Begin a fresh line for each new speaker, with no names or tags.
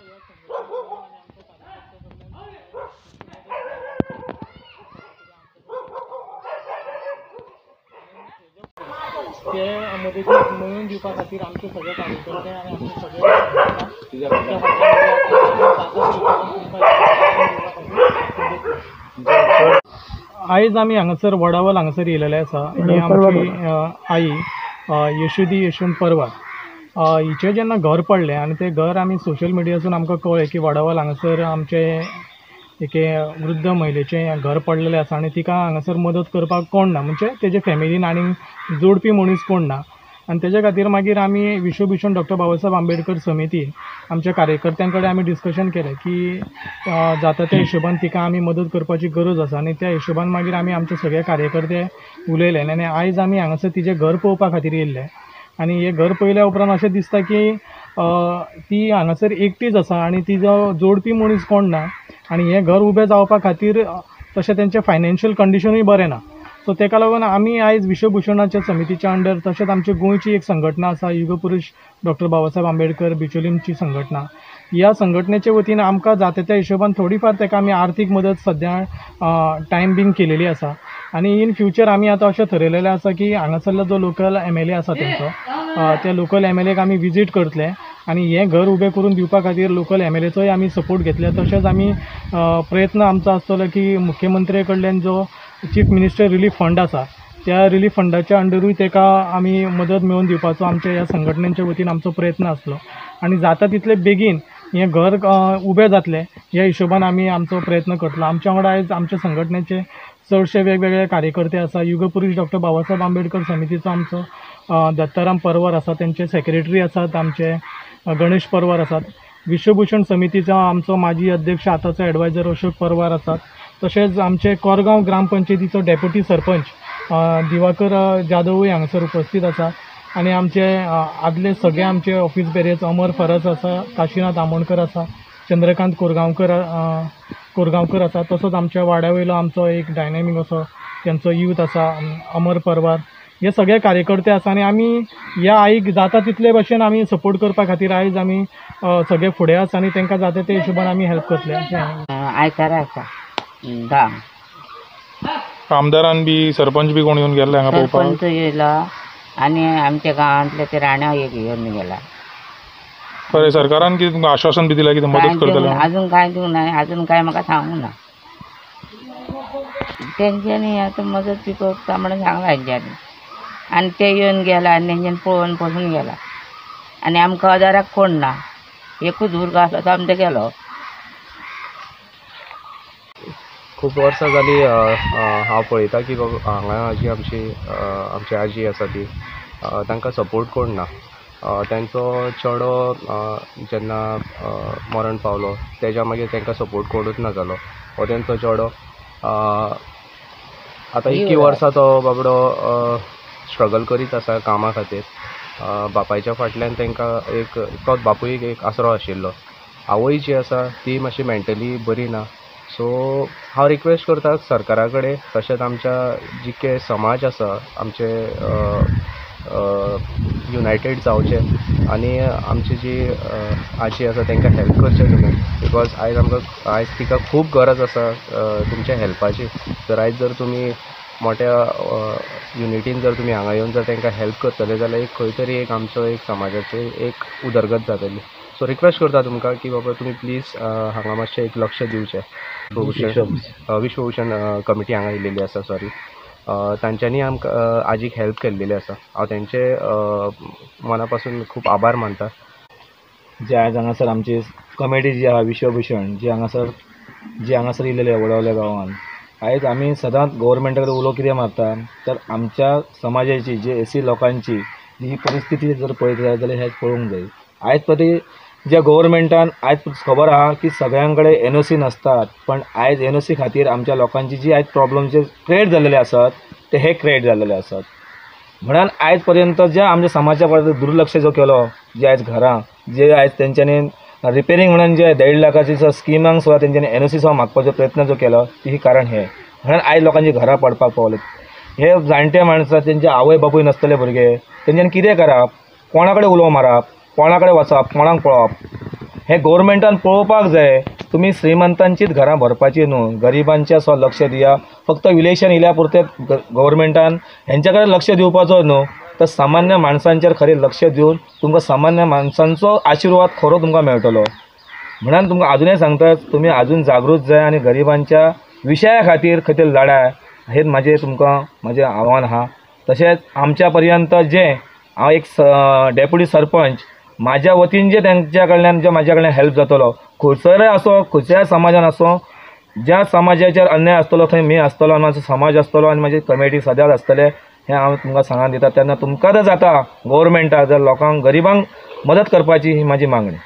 ह्या संघटनेकडल्यान आनी आमच्या कार्यकर्त्या कडल्यान ते मदतीक मेळून दिवपा खातीर आमचे सगळे कार्यकर्ते आनी आमचे सगळे आयज आमी हांगासर वडावल हांगासर येयलेले आसा. ही आमची आई यशोदी यशवंत परवार हिचें जेन्ना घर पडलें आनी तें घर आमी सोशल मिडियासून आमकां कळ्ळें की वडावल हांगासर आमचे एके वृद्ध महिलेचें घर पडलेलें आसा आनी तिका हांगासर मदत करपाक कोण ना, म्हणजे तेजे फॅमिलीन आनी जोडपी मनीस कोण ना. आनी तेजे खातीर मागीर आमी विश्वभूषण डॉक्टर बाबासाहेब आंबेडकर समितीन आमच्या कार्यकर्त्यां कडेन आमी डिस्कशन केलें की जाता त्या हिशोबान तिका आमी मदत करपाची गरज आसा आनी त्या हिशोबान मागीर आमी आमचे सगळे कार्यकर्ते उलयले आनी आयज आमी हांगासर तिचें घर पळोवपा खातीर येयल्ले. आनी हें घर पळयल्या उपरांत अशें दिसता की ती हांगासर एकटीच आसा आनी तिजो जोडपी मनीस कोण ना आनी हें घर उबें जावपा खातीर तशें तेंचें फायनान्शियल कंडिशनूय बरें ना. सो तेका लागून आमी आयज विश्वभूषणाच्या समितीच्या अंडर तशेंच आमची गोंयची एक संघटना आसा युगपुरुष डॉक्टर बाबासाहेब आंबेडकर बिचोलीमची संघटना, ह्या संघटनेचे वतीन आमकां जाता त्या हिशोबान थोडी फार तेका आमी आर्थीक मदत सद्या टायम बीन केलेली आसा. आनी इन फ्युचर आमी आतां अशें थरयलेलें आसा की हांगासरलो जो लोकल MLA आसा तेंचो त्या लोकल MLA आमी विजीट करतले आनी हें घर उबें करून दिवपा खातीर लोकल MLAचोय आमी सपोर्ट घेतले. तशेंच आमी प्रयत्न आमचो आसतलो की मुख्यमंत्री कडल्यान जो चीफ मिनिस्टर रिलीफ फंड आसा त्या रिलीफ फंडाच्या अंडरूय तेका आमी मदत मेळोवन दिवपाचो आमच्या ह्या संघटनेच्या वतीन आमचो प्रयत्न आसलो आनी जाता तितले बेगीन हें घर उबें जातलें ह्या हिशोबान आमी आमचो प्रयत्न करतलो. आमच्या वांगडा आयज आमच्या संघटनेचे चडशे वेगवेगळे कार्यकर्ते आसा. युगपुरुष डॉक्टर बाबासाहेब आंबेडकर समितीचो आमचो दत्ताराम परवार आसा, तेंचे सेक्रेटरी आसात आमचे गणेश परवार आसात, विश्वभूषण समितीचो आमचो माजी अध्यक्ष आतांचो एडवायजर अशोक परवार आसात, तशेंच आमचे कोरगांव ग्रामपंचायतीचो डेप्युटी सरपंच दिवाकर जाधवूय हांगासर उपस्थित आसा आनी आमचे आदले सगळे आमचे ऑफिस बेरियर्स अमर फरस आसा, काशीनाथ आमोणकर आसा, चंद्रकांत कोरगांवकर आसा, तसोच आमच्या वाड्या वयलो आमचो एक डायनॅमीक असो तेंचो यूथ आसा अमर परवार, हे सगळे कार्यकर्ते आसा. आनी आमी ह्या आईक जाता तितले भशेन आमी सपोर्ट करपा खातीर आयज आमी सगळे फुडें आसा आनी तांकां जाता ते हिशोबान आमी हेल्प करतले.
आयतारा आसा 10.
आमदारान बी सरपंच बी कोण येवन गेल्ले हांगा पळोवपाक?
सरपंच येयला आनी आमच्या गांवांतले ते राण्या एक येवन गेला.
बरें, सरकारान कितें तुमकां आश्वासन बी दिलां कितें मदत करतले?
अजून कांय दिवंक ना, अजून कांय म्हाका सांगूंक ना तेंच्यांनी. आतां मदत बी करता म्हणून सांगलां हेंच्यांनी आनी ते येवन गेला आनी तेंच्यांनी पळोवन पसून गेला आनी आमकां आदाराक कोण ना, एकूच भुरगो आसलो तो आमचो गेलो.
खूब वर्सां जालीं हांव पळयता की बाबा हांगा जी आमची आजी आसा ती तांकां सपोर्ट कोण ना. तांचो चेडो जेन्ना मरण पावलो तेज्या मागीर तांकां सपोर्ट कोणूच ना जालो. हो तेंचो चेडो आतां इतकी वर्सां तो बाबडो स्ट्रगल करीत आसा कामा खातीर. बापायच्या फाटल्यान तांकां एक तोच बापूय एक आसरो आशिल्लो. आवय जी आसा ती मातशी मेंटली बरी ना. सो हांव रिक्वेस्ट करता सरकारा कडेन तशेंच आमच्या जितके समाज आसा आमचे युनायटेड जावचे आनी आमची जी आजी आसा तांकां हेल्प करचें तुमी, because आयज आमकां आयज तिका खूब गरज आसा तुमच्या हेल्पाची. जर आयज जर तुमी मोठ्या युनिटीन जर तुमी हांगा येवन जर तांकां हेल्प करतले जाल्यार एक खंय तरी एक आमचो एक समाजाची एक उदरगत जातली. सो रिक्वेस्ट करता तुमकां की बाबा तुमी प्लीज हांगा मातशें एक लक्ष दिवचें. विश्वभूषण कमिटी हांगा येयलेली आसा, सॉरी, तांच्यांनी आमकां आजीक हेल्प केल्लेली आसा. हांव तेंचे मना पासून खूब आभार मानता.
जे आयज हांगासर आमची कमिटी जी आहा विश्वभूषण जी हांगासर येयलेली वडवल्या गांवान, आयज आमी सदांच गव्हर्मेंटा कडेन उलो कितें मारता तर आमच्या समाजाची जे एसी लोकांची ही परिस्थिती जर पळयत जाल्यार हें पळोवंक जाय. आयज परी ज्या गव्हर्मेंटान आयज खबर आहा की सगळ्यां कडेन एनओसी नासतात, पण आयज एनओसी खातीर आमच्या लोकांची जी आयज प्रॉब्लम जे क्रिएट जाल्लेले आसात ते हे क्रिएट जाल्लेले आसात. म्हणून आयज पर्यंत ज्या आमच्या समाजा कडेन दुर्लक्ष जो केलो, जे आयज घरां जे आयज तेंच्यांनी रिपेरींग म्हणून जे 1.5 लाखाची स्किमांक सुद्दां तेंच्यांनी एनओसी सुद्दां मागपाचो प्रयत्न जो केलो ती कारण हें. म्हणून आयज लोकांची घरां पडपाक पावले. हे जाणटे माणसां तेंचे आवय बापूय नासतले भुरगे, तेंच्यांनी कितें करप, कोणा कडेन उलो मारप, कोणा कडेन वचप, कोणाक पळोवप, हें गोवोरमेंटान पळोवपाक जाय. तुमी श्रीमंतांचीच घरां भरपाची न्हू, गरिबांच्या सुद्दां लक्ष दिया. फक्त इलेक्शन येयल्या पुरतें गोवोरमेंटान हेंच्या कडेन लक्ष दिवपाचो न्हू, तर सामान्य माणसांचेर खरें लक्ष दिवन तुमकां सामान्य माणसांचो आशिर्वाद खरो तुमकां मेळटलो. म्हणून तुमकां आजुनय सांगता, तुमी आजून जागृत जाय आनी गरिबांच्या विशया खातीर खंय तरी लढाय, हें म्हाजें तुमकां म्हाजें आव्हान आहा. तशेंच आमच्या पर्यंत जें हांव एक डेप्युटी सरपंच, म्हाज्या वतीन जे तेंच्या कडल्यान जे म्हाज्या कडल्यान हेल्प जातलो, खंयसरय आसो, खंयच्याय समाजान आसो, ज्या समाजाचेर अन्याय आसतलो थंय मी आसतलो आनी म्हाजो समाज आसतलो आनी म्हाजी कमिटी सदांच आसतले, हें हांव तुमकां सांगून दिता. तेन्ना तुमकां जर जाता गोवोरमेंटाक जर लोकांक गरिबांक मदत करपाची ही म्हाजी मागणी.